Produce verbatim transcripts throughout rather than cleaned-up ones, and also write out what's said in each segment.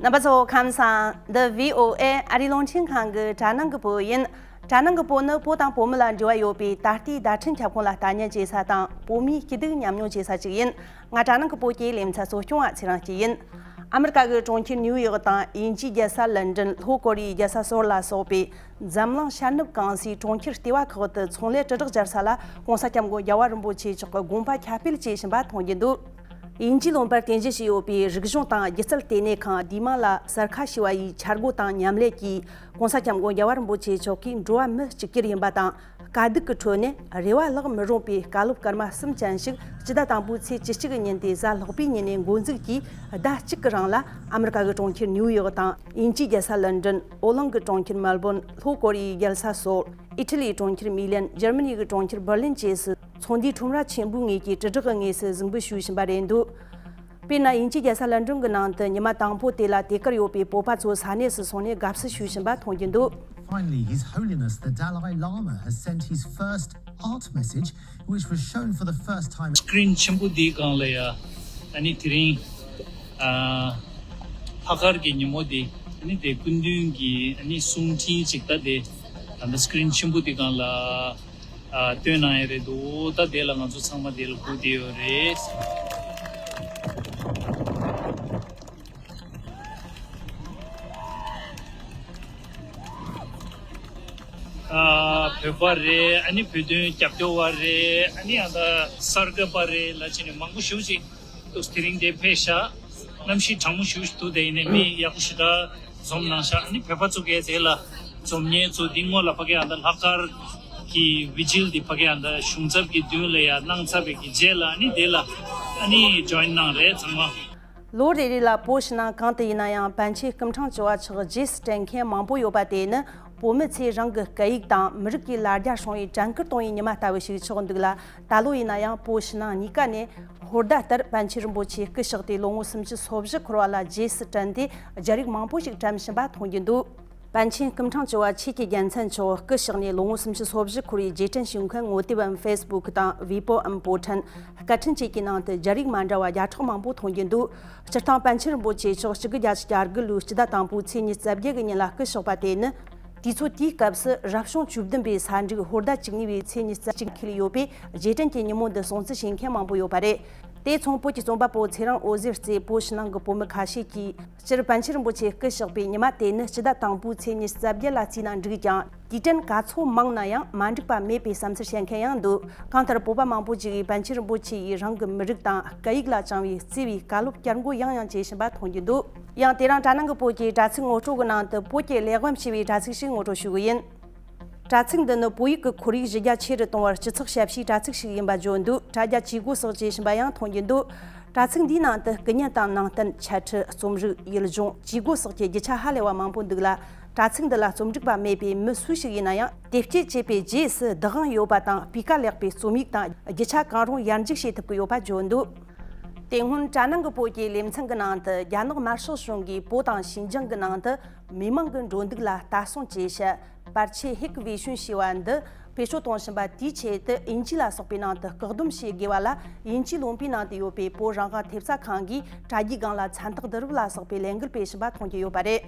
རྣམ་པ་ཚོ་ཁམས་བཟང་། འདི་བྷི་ཨོ་ཨེ་ཨ་རིའི་རླུང་འཕྲིན་ཁང་གི་དྲ་ནང་གི་བོད་ཡིན། དྲ་ནང་གི་བོད་ནི་བོད་དང་བོད་མི་ལ་འབྲེལ་བ་ཡོད་པའི་ད་ལྟའི་བརྡ་འཕྲིན་ཁྱབ་ཁོངས་ལ་ལྟ་ཉན་བྱེད་ས་དང་། བོད་མིའི་སྐྱིད་སྡུག་མཉམ་མྱོང་བྱེད་ས་ཅིག་ཡིན། ང་དྲ་ནང་གི་བོད་ཀྱི་ལེ་ཚན་གཙོ་སྐྱོང་བ་ཚེ་རིང་སྐྱིད་ཡིན། ཨ་མི་རི་ཀ་གི་གྲོང་ཁྱེར་ནིའུ་ཡོག་དང་། དབྱིན་ཇིའི་རྒྱལ་ས་ལན་ཀྲན། ལྷོ་ཀོ་རི་ཡའི་རྒྱལ་ས་སོལ་ལ་སོགས་པའི་འཛམ་གླིང་ཤར་ནུབ་གང་སའི་གྲོང་ཁྱེར་ལྟེ་བ་ཁག་ཏུ་ཚོང་ལས་དྲིལ་བསྒྲགས་སྦྱར་ས་ལ་༸གོང་ས་༸སྐྱབས་མགོན་རྒྱལ་བ་རིན་པོ་ཆེ་མཆོག་གི་དགོངས་པ་ཁྱབ་སྤེལ་བྱེད་བཞིན་པ་མཐོང་རྒྱུ་འདུག་དབྱིན་ཇིའི་ལུང་པར་རྟེན་གཞི་བྱས་ཡོད་པའི་རིག་གཞུང་དང་སྒྱུ་རྩལ་ལྟེ་གནས་ཁང་འདིའི་མིང་ལ་གསར་ཁ་ཕྱེ་བ་ཡི་འཆར་སྒོ་དང་མཉམ་ལས་ཀྱིས་༸གོང་ས་༸སྐྱབས་མགོན་རྒྱལ་བ་རིན་པོ་ཆེ་མཆོག་གིས་འགྲོ་བ་མི་གཅིག་གྱུར་ཡིན་པ་དང་། དཀའ་སྡུག་གི་ཁྲོད་ནས་རེ་བ་བརླག་མི་རུང་བའི་བཀའ་སློབ་སྐར་མ་གསུམ་ཅན་ཞིག་སྤྱི་ཟླ་དང་པོའི་ཚེས་བཅུ་གཅིག་གི་ཉིན་ཏེ་གཟའ་ལྷག་པའི་ཉིན་ནས་འགོ་འཛུགས་ཀྱིས་ཟླ་གཅིག་གི་རིང་ལ་ཨ་མི་རི་ཀ་གི་གྲོང་ཁྱེར་ནིའུ་ཡོག་དང་། དབྱིན་ཇིའི་རྒྱལ་ས་ལན་ཀྲན། ཨོ་གླིང་གི་གྲོང་ཁྱེར་མེལ་བོན། ལྷོ་ཀོ་རི་ཡའི་རྒྱལ་ས་སོལ། ཨི་ཊ་ལིའི་གྲོང་ཁྱེར་མི་ལན། འཇར་མ་ནི་གི་གྲོང་ཁྱེར་འབར་ལིན་བཅས་སུ་ཚོགས་འདུའི་ཁྲོམ་ར་ཆེན་པོའི་ངོས་ཀྱི་དྲིལ་བསྒྲགས་ཀྱི་ངོས་སུ་གཟིགས་འབུལ་ཞུས་བཞིན་པ་རེད་འདུག་དཔེར་ན། དབྱིན་ཇིའི་རྒྱལ་ས་ལན་ཀྲན་གྱི་ནང་དུ་ཉི་མ་དང་པོ་དེ་ལ་དེ་གར་ཡོད་པའི་བོད་པ་ཚོ་ས་གནས་སུ་སོང་ནས་དགའ་བསུ་ཞུས་བཞིན་པ་མཐོང་རྒྱུ་འདུག Finally, His Holiness the Dalai Lama has sent his first art message, which was shown for the first time. སི་ཀི་རིན་ཆེན་པོ་འདིའི་སྒང་ལ་ཡ། ཨ་ནི་དེ་རིང་ཨ་ལྷག་དཀར་གྱི་ཉིན་མོ་འདི། ཨ་ནི་དེ་སྐུ་མདུན་གྱི་ཨ་ནི་གསུང་འཕྲིན་ཅིག་ད་དེ་ད་ལྟ་སི་ཀི་རིན་ཆེན་པོ་འདི་སྒང་ལ་ཨ་བཏོན་གནང་ཡ་རེད་འདུག་ད་དེ་ལ་ང་ཚོ་ཚང་མ་དེ་ལ་སྒུག་བསྡད་ཡོད་རེད། ཨ་བོད་པ་རེད། ཨ་ནི་བོད་དོན་རྒྱབ་སྐྱོར་བ་རེད། ཨ་ནི་ཨ་ད་གསར་འགོད་པ་རེད་ལ་བྱས་ནས་མང་པོ་ཞེ་པོ་ཅིག་འདུག་དེ་རིང་དེ་ཕེབས་ཤག་གནམ་གཤིས་གྲང་མོ་ཞེ་པོ་ཞིག་འདུག་དེ་ཡིན་ནའི་མི་ཡག་པོ་ཞེ་དྲག་འཛོམས་གནང་ཤག་ཨ་ནི་བོད་པ་ཚོ་གས་དེ་ལ་འཛོམས་མཁན་ཚོ་འདི་སྔོན་ལ་ཕ་གི་ཨ་ད་ལྷག་དཀར་གྱི་བི་ཇིལ་འདི་ཕ་གི་ཨ་ད་གཞུང་ཚབ་ཀྱི་མདུན་ལ་ཡ་གནང་ཚར་བའི་གི་རྗེས་ལ་ཨ་ནི་དེ་ལ་ཨ་ནི་ཇོ་ཡིན་གནང་རེད་ཚང་མ། ལོ་རེ་རེ་ལ་བོད་ཕྱི་ནང་གང་དུ་ཡིན་ན་ཡང་པཎ་ཆེན་སྐུ་ཕྲེང་བཅུ་བ་མཆོག་རྗེས་སུ་དྲན་མཁན་མང་པོ་ཡོད་པ་དེ་ནི་བོད་མི་ཚོས་རང་གི་སྐད་ཡིག་དང་མི་རིགས་ཀྱི་ལ་རྒྱ་སྲུང་བའི་དྲན་སྐུལ་གཏོང་བའི་ཉི་མ་ལྟ་བུ་ཞིག་ཆགས་འདུག་ལ། ད་ལོ་ཡིན་ན་ཡང་བོད་ཕྱི་ནང་གཉིས་ཀ་ནས་ཧོར་ཟླ་ལྟར་པཎ་ཆེན་རིན་པོ་ཆེ་སྐུ་གཤེགས་ཏེ་ལོ་ངོ་སུམ་ཅུ་སོ་བཞི་འཁོར་བ་ལ་རྗེས་སུ་དྲན་ཏེ་རྒྱ་རིགས་མང་པོ་ཞིག་བཀྲམ་བཞིན་པ་མཐོང་རྒྱུ་འདུག་པཎ་ཆེན་སྐུ་ཕྲེང་བཅུ་བ་ཆོས་ཀྱི་རྒྱལ་མཚན་མཆོག་སྐུ་གཤེགས་ནས་ལོ་ངོ་སུམ་ཅུ་སོ་བཞི་འཁོར་བའི་རྗེས་དྲན་ཞུ་མཁན་ངོ་དེབ་འམ་ཧྥེ་སི་བུག་དང་ཝི་པོ་འམ་པོ་ཊན། སྐད་འཕྲིན་བཅས་ཀྱི་ནང་དུ་རྒྱ་རིགས་མ་འདྲ་བ་བརྒྱ་ཕྲག་མང་པོ་མཐོང་རྒྱུ་འདུག་སྤྱིར་བཏང་པཎ་ཆེན་རིན་པོ་ཆེ་མཆོག་གཅིག་དགུ་བརྒྱད་ཅུ་གྱ་དགུ་ལོའི་སྤྱི་ཟླ་དང་པོའི་ཚེས་ཉི་ཤུ་རྩ་བརྒྱད་ཀྱི་ཉིན་ལ་སྐུ་གཤེགས་པ་དེ་ནི། དུས་ཚོད་དེའི་སྐབས་སུ་རབ་བྱུང་བཅུ་བདུན་པའི་ས་འབྲུག་ཧོར་ཟླ་བཅུ་གཉིས་པའི་ཚེས་ཉི་ཤུ་རྩ་གཅིག་འཁེལ་ཡོད་པས་རྗེས་དྲན་གྱི་ཉིན་མོ་འདི་སྲུང་བརྩི་བྱེད་མཁན་མང་པོ་ཡོད་པ་རེད། དེ་མཚུངས་བོད་ཀྱི་རྩོམ་པ་པོ་ཚེ་རིང་འོད་ཟེར་གཙོས་བོད་ཕྱི་ནང་གི་བོད་མི་ཁ་ཤས་ཀྱིས། སྤྱིར་པཎ་ཆེན་རིན་པོ་ཆེ་སྐུ་གཤེགས་པའི་ཉི་མ་དེ་ནི་སྤྱི་ཟླ་དང་པོའི་ཚེས་ཉི་ཤུ་རྩ་བརྒྱད་ལ་བརྩིས་ན་འགྲིག་ཀྱང་། དུས་དྲན་ག་ཚོད་མང་ན་ཡང་མ་འགྲིག་པ་མེད་པའི་བསམ་ཚུལ་བཤད་མཁན་ཡང་འདུག་གང་ལྟར་བོད་པ་མང་པོ་ཞིག་གིས་པཎ་ཆེན་རིན་པོ་ཆེ་ཡིས་རང་གི་མི་རིགས་དང་སྐད་ཡིག་ལ་བཅངས་པའི་བརྩེ་བའི་བཀའ་སློབ་བསྐྱར་འགོད་ཡང་ཡང་བྱེད་བཞིན་པ་མཐོང་རྒྱུ་འདུག་ཡང་དེ་རིང་དྲ་ནང་གི་བོད་ཀྱི་དྲ་ཚིགས་ངོ་སྤྲོད་ཀྱི་ནང་དུ་བོད་ཀྱི་ལས་བབ་ཞེས་པའི་དྲ་ཚིགས་ཤིག་ངོ་སྤྲོད་ཞུ་གི་ཡིན། དྲ་ཚིགས་འདི་ནི་བོད་ཡིག་གི་ཁོར་ཡུག་གཞི་རྒྱ་ཆེ་རུ་གཏོང་བར་སྤྱི་ཚོགས་ཞབས་ཞུའི་དྲ་ཚིགས་ཤིག་ཡིན་པ་བརྗོད་འདུག་དྲ་རྒྱ་ཇུས་འགོད་སོགས་བྱེད་བཞིན་པ་ཡང་མཐོང་རྒྱུ་འདུག་དྲ་ཚིགས་འདིའི་ནང་དུ་སྐུ་བརྙན་དང་ནང་བསྟན། འཆད་ཁྲིད། རྩོམ་རིག་ཡུལ་ལྗོངས། ཇུས་འགོད་སོགས་ཀྱི་རྒྱུ་ཆ་ཧ་ལས་པ་མང་པོ་འདུག་ལ། དྲ་ཚིགས་འདི་ལ་རྩོམ་སྒྲིག་པ་མེད་པས་མི་སུ་ཞིག་ཡིན་ན་ཡང་དེབ་སྐྱེལ་བྱས་པའི་རྗེས་སུ་བདག་དབང་ཡོད་པ་དང་། སྤུས་ཀ་ལེགས་པའི་རྩོམ་ཡིག་དང་རྒྱུ་ཆ་གང་རུང་ཡར་འཇུག་བྱེད་ཐུབ་ཀྱི་ཡོད་པ་བརྗོད་འདུག་དེ་སྔོན་དྲ་ནང་གི་བོད་ཀྱི་ལེ་ཚན་གྱི་ནང་དུ་རྒྱ་ནག་དམར་ཤོག་གཞུང་གིས་བོད་དང་ཞིན་ཅང་གི་ནང་དུ་མི་མང་གི་འགྲོ་འདུག་ལ་ལྟ་སྲུང་བྱེད་ཆེད། པར་ཆས་ཧིག་ཝི་ཤུན་ཞེས་པ་འདི་བེད་སྤྱོད་གཏོང་བཞིན་པ་དེའི་ཆེད་དུ་དབྱིན་ཇི་ལ་སོགས་པའི་ནང་དུ་བཀག་སྡོམ་བྱེད་དགོས་པ་ལ། དབྱིན་ཇིའི་ལུང་པའི་ནང་དུ་ཡོད་པའི་བོད་རང་དབང་ཐེབས་རྩ་ཁང་གིས་དྲ་རྒྱའི་སྒང་ལ་མཚན་རྟགས་བསྡུ་རུབ་ལ་སོགས་པའི་ལས་འགུལ་སྤེལ་བཞིན་པ་མཐོང་རྒྱུ་ཡོད་པ་རེད།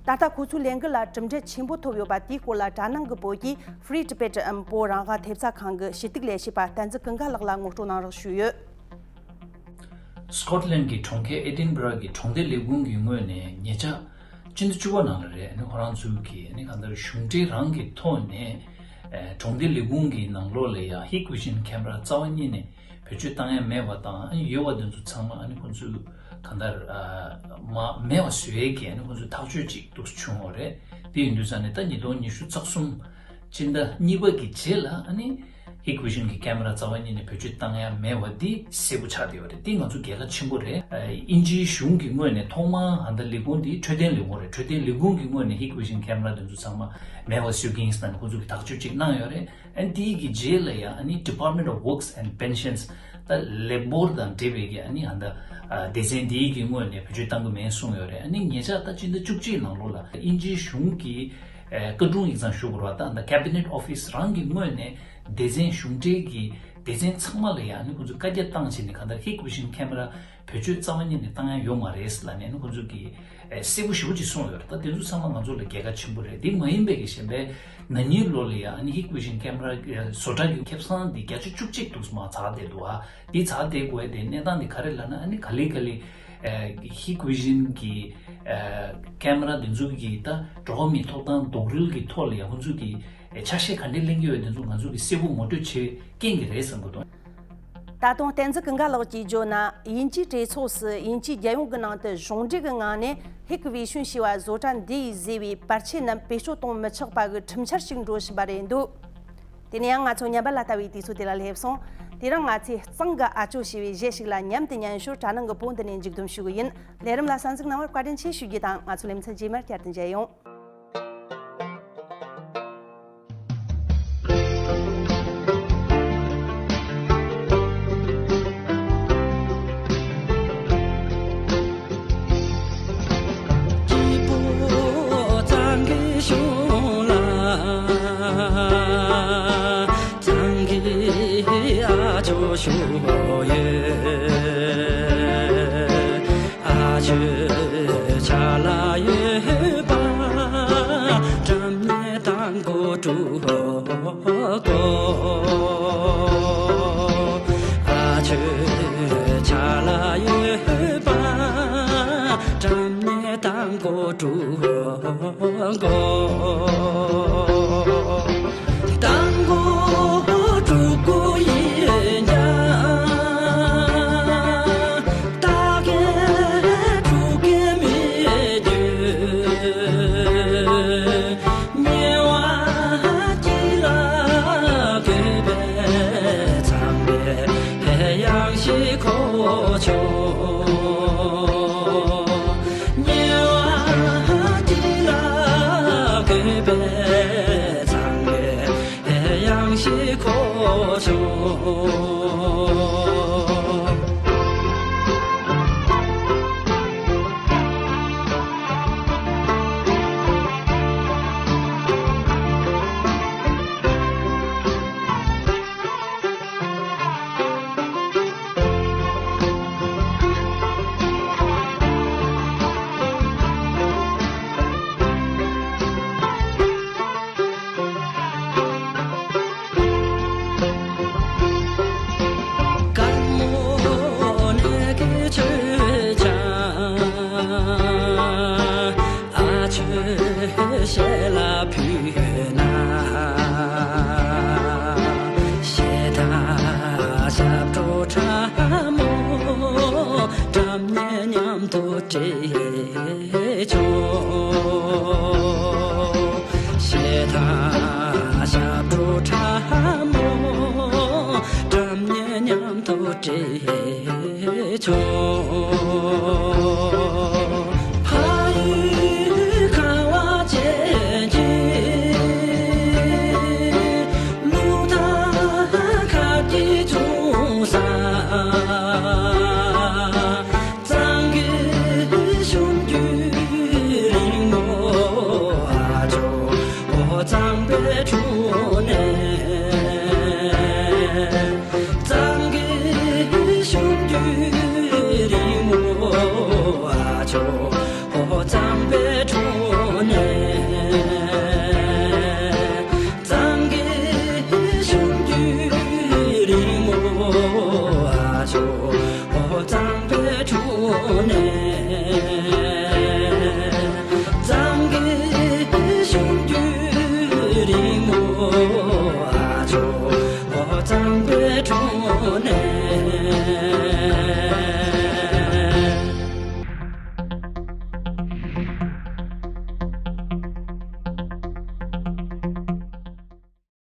ད་ལྟ་ཁོ་ཚོའི་ལས་འགུལ་ལ་གྲུབ་འབྲས་ཆེན་པོ་ཐོབ་ཡོད་པ་དེའི་སྐོར་ལ་དྲ་ནང་གི་བོད་ཀྱི་Free Tibet འམ་བོད་རང་དབང་ཐེབས་རྩ་ཁང་གི་ཞུ་གཏུག་ལས་བྱེད་པ་བསྟན་འཛིན་ཀུན་དགའ་ལགས་ལ་ངོ་སྤྲོད་གནང་རོགས་ཞུས་ཡོད། སི་ཀོཊ་ལན་གྱི་གྲོང་ཁྱེར་ཨེ་ཌིན་བྷ་ར་གི་གྲོང་སྡེ་ལས་ཁུངས་ཀྱི་ངོས་ནས་ཉེ་ཆར་སྤྱི་ཟླ་བཅུ་པ་ནང་ལ་རེད། ཨ་ནི་ཁོ་རང་ཚོའི་གི་ཨ་ནི་གང་ལྟར་གཞུང་འབྲེལ་རང་གི་ཐོག་ནས་ཨེ་གྲོང་སྡེ་ལས་ཁུངས་ཀྱི་ནང་ལོགས་ལ་ཡ་ཧིག་ཝི་ཤིན་ཁེམ་ར་རྩ་བ་ཉིད་ནས་བེད་སྤྱོད་བཏང་ཡ་མེད་པ་དང་། ཨ་ནི་ཡོད་པ་དེ་ཚོ་ཚང་མ་ཨ་ནི་ཁོ་ཚོས་གང་ལྟར་ཨ་མ་མེད་པ་བཟོ་ཡས་ཀྱི་ཨ་ནི་ཁོ་ཚོས་ཐག་གཅོད་ཅིག་འདུག་སེ་བྱུང་བ་རེད། དེ་ཡིན་དུས་ཙང་ནས་ད་ཉིས་སྟོང་ཉི་ཤུ་རྩ་གསུམ་སྤྱི་ཟླ་གཉིས་པ་གི་རྗེས་ལ་ཨ་ནི་ཧིག་ཝི་ཤིན་གྱི་ཁེམ་ར་རྩ་བ་ཉིད་ནས་བེད་སྤྱོད་བཏང་ཡ་མེད་པ་འདི་གསལ་པོ་ཆགས་བསྡད་ཡོད་རེད། འདི་ང་ཚོ་རྒྱལ་ཁ་ཆེན་པོ་རེད། ཨ་དབྱིན་ཇིའི་གཞུང་གི་ངོས་ནས་ཐོག་མར་ཨ་ད་ལས་ཁུངས་འདི་འཕྲོད་བསྟེན་ལས་ཁུངས་རེད། འཕྲོད་བསྟེན་ལས་ཁུངས་ཀྱི་ངོས་ནས་ཧིག་ཝི་ཤིན་ཁེམ་ར་དེ་ཚོ་ཚང་མ་མེད་པ་བཟོ་གི་ཡིན་ཟེར་ནས་ཁོང་ཚོ་གིས་ཐག་གཅོད་ཅིག་གནང་ཡོད་རེད། ཨ་ནི་དེའི་གི་རྗེས་ལ་ཡང་ཨ་ནི་Department of Works and Pensions ད་ལས་འབོར་དང་འབྲེལ་བའི་གི་ཨ་ནི་ཨ་ད་ཨ་སྡེ་ཚན་དེའི་གི་ངོས་ནས་བེད་སྤྱོད་བཏང་གི་མེད་གསུངས་ཡོད་རེད། ཨ་ནི་ཉེ་ཆར་ད་སྤྱི་ཟླ་བཅུ་གཅིག་ནང་ལོགས་ལ་དབྱིན་ཇིའི་གཞུང་གི་ཨ་བཀའ་དྲུང་ཡིག་ཚང་ཞུ་དགོས་རེད་པ། ད་ཨ་ད་Cabinet Office རང་གི་ངོས་ནས་སྡེ་ཚན་གཞུང་འབྲེལ་གྱི་ སྡེ་ཚན་ཚང་མ་ལ་ཡང་ནི་ཁོང་ཚོས་བཀའ་རྒྱ་བཏང་བྱས་ནས་གང་ལྟར་Hikvision camera བེད་སྤྱོད་རྩ་བ་ཉིད་ནས་བཏང་ཡ་ཡོད་མ་རེད་ལབ་ནས་ནི་ཁོང་ཚོས་ཀྱིས་ཨེ་གསལ་པོ་ཞེ་པོ་ཅིག་གསུངས་ཡོད་རེད། ད་དེ་ཚོ་ཚང་མ་ང་ཚོ་ལ་རྒྱལ་ཁ་ཆེན་པོ་རེད། དེ་མ་ཡིན་པའི་གི་གཞན་པའི་ན་ནིང་ལོ་ལ་ཡང་ནི་Hikvision camera བཟོ་གྲྭ་གི་ཁེ་བཟང་འདི་བརྒྱ་ཆ་བཅུ་གཅིག་འདུག་མ་ཚར་བསྡད་འདུག་ཨ། འདི་ཚར་བསྡད་དགོས་དེ་གནས་སྟངས་འདི་ག་རེ་ལབ་ན་ཨ་ནི་ག་ལེ་ག་ལེ་ཨེ་Hikvision གི་ཨེ་camera འདི་ཚོ་གི་ད་འགྲོ་བ་མིའི་ཐོབ་ཐང་རྡོག་རོལ་གྱི་ཐོག་ལ་ཡང་ཁོང་ཚོ་གི་ཆ་ཤས་ག་འདྲས་ལེན་གྱི་ཡོད་དེ་ཚོ་ང་ཚོ་གིས་གསལ་པོ་ངོ་སྤྲོད་བྱེད་མཁན་གྱི་རེད་བསམ་གྱི་འདུག། ད་དུང་བསྟན་འཛིན་ཀུན་དགའ་ལགས་ཀྱིས་བརྗོད་ན། དབྱིན་ཇིའི་གྲོས་ཚོགས་སུ་དབྱིན་ཇིའི་རྒྱལ་ཡོངས་ཀྱི་ནང་དུ་གཞུང་འབྲེལ་གྱི་ངང་ནས་Hikvision ཞེས་པ་བཟོ་གྲྭ་འདི་ཡིས་བཟོས་པའི་པར་ཆས་རྣམས་བེད་སྤྱོད་གཏོང་མི་ཆོག་པ་གི་ཁྲིམས་འཆར་ཞིག་འགྲོ་བཞིན་པ་རེད་འདུག། དེ་ནས་ཡང་ང་ཚོ་ཉམས་པ་ལ་ལྟ་བའི་དུས་ཚོད་དེ་ལ་སླེབས་སོང་། དེ་རིང་ང་ཚོས་གཙང་གི་ཨ་ཅོ་ཞེས་པའི་གཞས་ཤིག་ལ་མཉམ་དུ་ཉན་ཞོར་དྲ་ནང་གི་བོད་འདི་ནས་མཇུག་བསྡོམས་ཞུ་གི་ཡིན། ལས་རིམ་ལ་གསན་གཟིགས་གནང་བར་བཀའ་དྲིན་ཆེ་ཞུ་རྒྱུ་དང་། ང་ཚོ་ལེ་ཚན་རྗེས་མར་བསྐྱར་དུ་མཇལ་ཡོང་། སྐྱིད་པོ་གཙང་གི་གཞུང་ལ། གཙང་གི་ཨ་ཅོ་བཞུགས་ཡོད། ཨ་ཅོའི་ཕྱག་ལ་ཡོད་པ། སྒྲ་སྙན་དང་པོ་དྲུག་གོ། ཨ་ཅོའི་ཕྱག་ལ་ཡོད་པ། སྒྲ་སྙན་དང་པོ་དྲུག་གོ། དང་པོ་དྲུག་གོ་ཡིན་ཀྱང་། རྟགས་ཀྱི་དྲུག་གི་མི་འགྱུར། ཉེ་བ་གཅིག་ལ་གུས་པས་ཚངས་པའི་དབྱངས་ཤིག་གོ་ཆོག། ཉེ་བ་གཅིག་ལ་གུས་པས་ཚངས་པའི་དབྱངས་ཤིག་གོ་ཆོག། དཀར་མོ་ནས་ཀྱི་ཆོས་ཆ། ཨ་ཆོས་ཞལ་ལ་ཕུལ་ན། ཞེ་དྲག་ཞབས་བྲོ་ཁྲ་མོ། སྒྲ་སྙན་མཉམ་དུ་སྤྲས་ཆོག། ཞེ་དྲག་ཞབས་བྲོ་ཁྲ་མོ། སྒྲ་སྙན་མཉམ་དུ་སྤྲས་ཆོག། ཕ་ཡུལ་ཁ་བ་ཅན་གྱི་ལུགས་ལྟར་ཁ་གྱིས་བྱུང་ས། གཙང་གི་གཞུང་རྒྱུད་རིང་མོ། ཨ་ཅོ་ཨོ་གཙང་པའི་དྲུང་ནས། གཙང་གི་གཞུང་རྒྱུད་རིང་མོ། ཨ་ཅོ་ཨོ་གཙང་པའི་དྲུང་ནས། གཙང་གི་གཞུང་རྒྱུད་རིང་མོ། ཨ་ཅོ་ཨོ་གཙང་པའི་དྲུང་ནས། གཙང་གི་གཞུང་རྒྱུད་རིང་མོ། ཨ་ཅོ་ཨོ་གཙང་པའི་དྲུང་ནས།